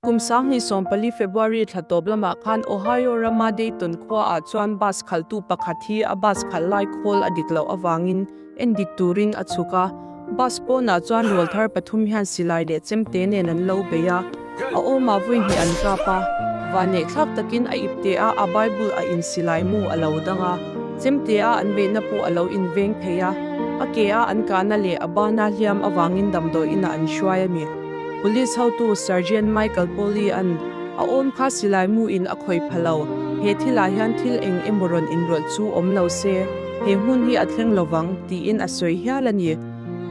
Kum 2014 February thla tawp lamah khan Ohio rama Dayton khuaah chuan bus khalhtu pakhat hi a bus khalh lai khawl a dik loh avangin endik turin a chhuk a. Bus pawnah chuan rawlthar pathum hian silai leh chemte nen an lo bei a, a awmah vawi hnih an kap a. Vanneihthlak takin a ipte a, a Bible a in silai mu a lo dang a, chemte a an beihna pawh a lo inveng thei a, a ke a an kahna leh a bana hliam avangin damdawi inah an hruai a ni. Police hotu Sergeant Michael Poley-a'n a awm kha silai mu in a khawih pha lo. He thilah hian thil eng emaw rawn inrawlh chu awm lo se, he hmun hi a thleng lovang, tiin a sawi hial a ni.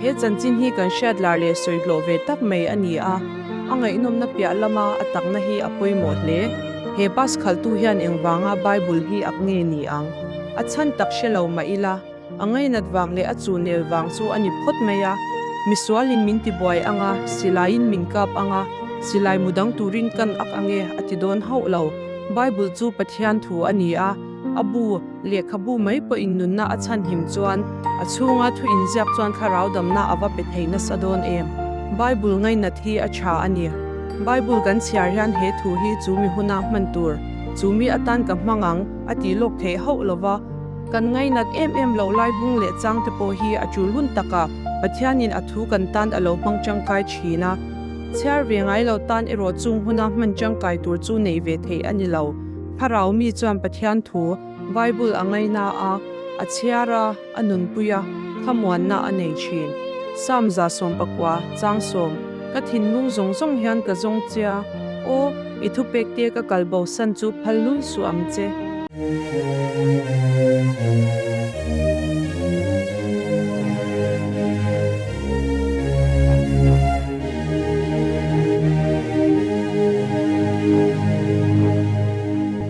He chanchin hi kan hriat lar leh sawi hlawh ve tak mai a ni a, a ngaihnawmna piah lama a takna hi a pawimawh hle. He bus khalhtu hian engvanga Bible hi ak nge ni ang? A chhan tak hre lo mah ila. A ngainat vang leh a chunel vang chu a ni phawt mai a, misualin min tibuai ang a, silaiin min kap ang a, silai mu dang turin kan ak ang e a ti dawn hauh lo. Bible chu Pathian thu a ni a, a bu, lehkhabu mai pawhin nunna a chhanhim chuan a chhunga thu inziak chuan thlarau damna a va pe thei nasa dawn em? Bible ngainat hi a tha a ni. Bible kan chhiar hian he thu hi chu mi huna hman tur, chu mi atan ka hmang ang a tih lawk theih hauh lova, Kan ngainat em em loh lai bung leh chang te pawh hi a tul hun takah Pathianin a thu kan tan a lo hmang tangkai thin a. Chhiar ve ngai lo tan erawh chung huna hman tangkai tur chu neih ve theih a ni lo. Thlarau mi chuan Pathian thu, Bible, a ngaina a, a chhiar a, a nunpui a, thlamuanna a nei thin. Psalm 119, chang sawm, Ka thinlung zawng zawng hian ka zawng che a, aw, i thupekte ka kalbo san chu phal lul suh ang che.